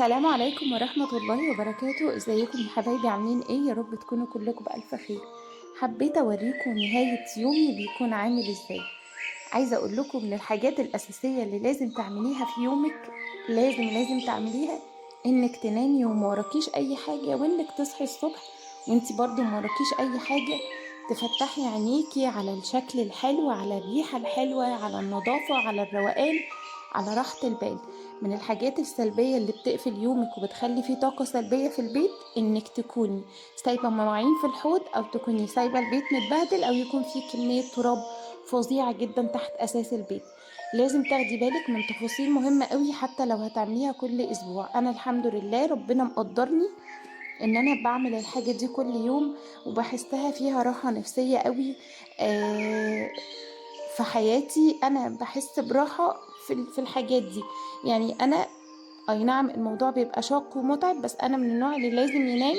السلام عليكم ورحمة الله وبركاته. ازيكم يا حبايبي؟ عاملين ايه؟ يا رب تكونوا كلكم بألف خير. حبيت اوريكم نهاية يومي بيكون عامل ازاي. عايزة اقول لكم من الحاجات الاساسية اللي لازم تعمليها في يومك، لازم تعمليها، انك تنامي وما وراكيش اي حاجة، وانك تصحي الصبح وانتي برضو ما وراكيش اي حاجة، تفتحي عينيكي على الشكل الحلو، على الريحة الحلوة، على النظافة، على الروقان، على راحة البال. من الحاجات السلبية اللي بتقفل يومك وبتخلي فيه طاقة سلبية في البيت، انك تكوني سايبة مواعين في الحوض، او تكوني سايبة البيت متبهدل، او يكون فيه كمية تراب فظيعة جدا تحت اساس البيت. لازم تاخدي بالك من تفاصيل مهمة قوي حتى لو هتعمليها كل اسبوع. انا الحمد لله ربنا مقدرني ان انا بعمل الحاجة دي كل يوم، وبحسها فيها راحة نفسية قوي في حياتي. انا بحس براحة في الحاجات دي. انا اي نعم الموضوع بيبقى شاق ومتعب، بس انا من النوع اللي لازم ينام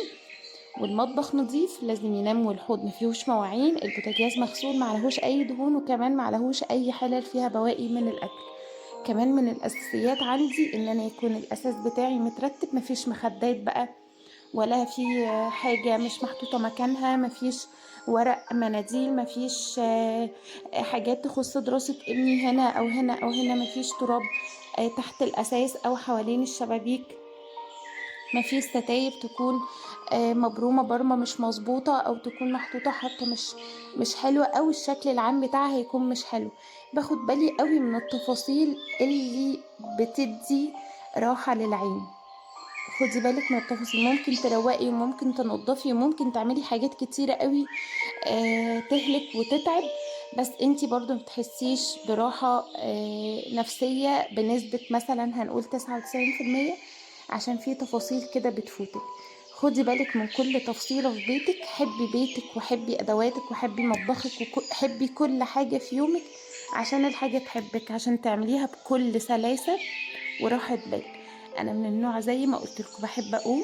والمطبخ نظيف، لازم ينام والحوض ما فيهوش مواعين، البوتاجاز مغسول ما عليهوش اي دهون، وكمان ما عليهوش اي حلل فيها بواقي من الاكل. كمان من الاساسيات عندي ان انا يكون الاساس بتاعي مترتب، ما فيش مخدات بقى ولا في حاجة مش محطوطة مكانها، ما فيش ورق مناديل، ما فيش حاجات تخص دراسة ابني هنا أو هنا أو هنا، ما فيش تراب تحت الأساس أو حوالين الشبابيك، ما فيش ستاير تكون مبرومة برمة مش مظبوطة، أو تكون محطوطة حطة مش حلوة، أو الشكل العام بتاعها هيكون مش حلو. باخد بالي قوي من التفاصيل اللي بتدي راحة للعين. خدي بالك من التفاصيل، ممكن تروقي وممكن تنظفي وممكن تعملي حاجات كتيرة قوي، تهلك وتتعب، بس انتي برضو ما بتحسيش براحة نفسية بنسبة مثلا هنقول تسعة وتسعين في المية، عشان في تفاصيل كده بتفوتك. خدي بالك من كل تفصيلة في بيتك. حبي بيتك وحبي أدواتك وحبي مطبخك وحبي كل حاجة في يومك، عشان الحاجة تحبك، عشان تعمليها بكل سلاسة وراحة بال. أنا من النوع زي ما قلت لكم بحب أقوم،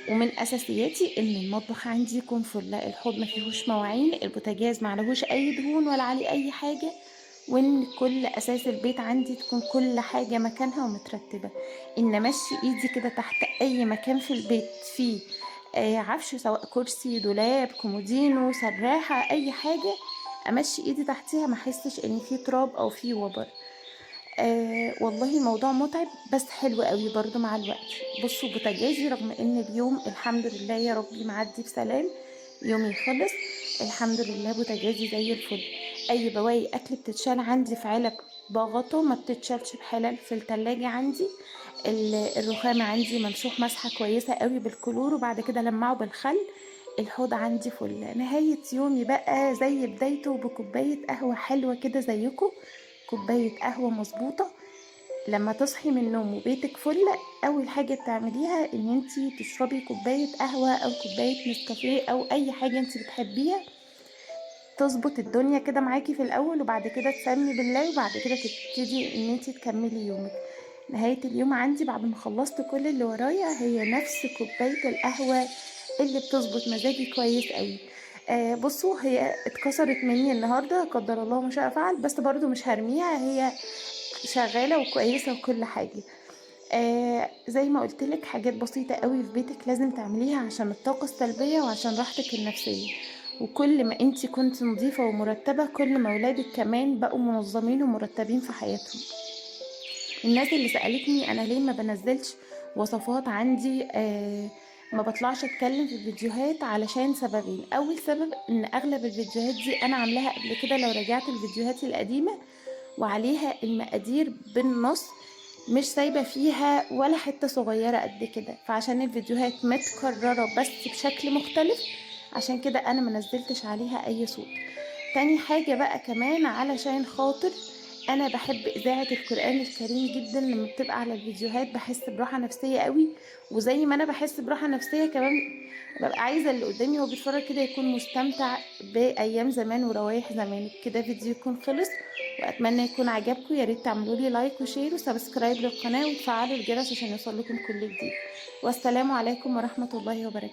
ومن أساسياتي إن المطبخ عندي يكون فل، الحوض ما فيهوش مواعين، البوتاجاز ما عليهوش أي دهون ولا عليه أي حاجة، وإن كل أساس البيت عندي تكون كل حاجة مكانها ومترتبة. إن أمشي إيدي كده تحت أي مكان في البيت فيه، عفش، سواء كرسي، دولاب، كومودينو، سراحة، أي حاجة، أمشي إيدي تحتيها ما أحسش إن فيه تراب أو فيه وبر. والله الموضوع متعب بس حلو قوي برضو مع الوقت. بصوا بوتاجازي رغم ان اليوم الحمد لله يا ربي معدي بسلام، يومي خلص الحمد لله، بوتاجازي زي الفل. اي بواقي اكل بتتشال عندي في علب بغطا، ما بتتشالش بحلل في التلاجة عندي. الرخامة عندي ممسوح مسحة كويسة قوي بالكلور، وبعد كده لمعه بالخل. الحوض عندي فل. نهاية يومي بقى زي بدايته، بكوباية قهوة حلوة كده زيكم، كوباية قهوة مظبوطة. لما تصحي من النوم وبيتك فل، أول حاجة بتعمليها إن انتي تشربي كوباية قهوة أو كوباية نسكافيه أو أي حاجة انتي بتحبيها، تظبط الدنيا كده معاكي في الأول، وبعد كده تسمي بالله، وبعد كده تبتدي إن انتي تكملي يومك. نهاية اليوم عندي بعد ما خلصت كل اللي ورايا هي نفس كوباية القهوة اللي بتظبط مزاجي كويس قوي. هي اتكسرت مني النهاردة قدر الله ما شاء فعل، بس برضو مش هرميها، هي شغالة وكويسة وكل حاجة. زي ما قلت لك حاجات بسيطة قوي في بيتك لازم تعمليها عشان الطاقة السلبية وعشان راحتك النفسية. وكل ما انتي كنت نظيفة ومرتبة، كل ما ولادك كمان بقوا منظمين ومرتبين في حياتهم. الناس اللي سألتني أنا ليه ما بنزلش وصفات عندي، ما بطلعش اتكلم في الفيديوهات، علشان سببين. اول سبب ان اغلب الفيديوهات دي انا عاملاها قبل كده، لو رجعت الفيديوهات القديمة وعليها المقادير بالنص، مش سايبة فيها ولا حتة صغيرة قد كده، فعشان الفيديوهات متكررة بس بشكل مختلف، عشان كده انا ما نزلتش عليها اي صوت. تاني حاجة بقى كمان، علشان خاطر انا بحب اذاعة القرآن الكريم جدا، لما بتبقى على الفيديوهات بحس براحة نفسية قوي، وزي ما انا بحس براحة نفسية كمان ببقى عايزة اللي قدامي وهو بيتفرج كده يكون مستمتع بأيام زمان وروايح زمان كده. فيديو يكون خلص، واتمنى يكون عجبكم. يا ريت تعملوا لي like و share و subscribe للقناة وتفعلوا الجرس عشان يوصل لكم كل جديد. والسلام عليكم ورحمة الله وبركاته.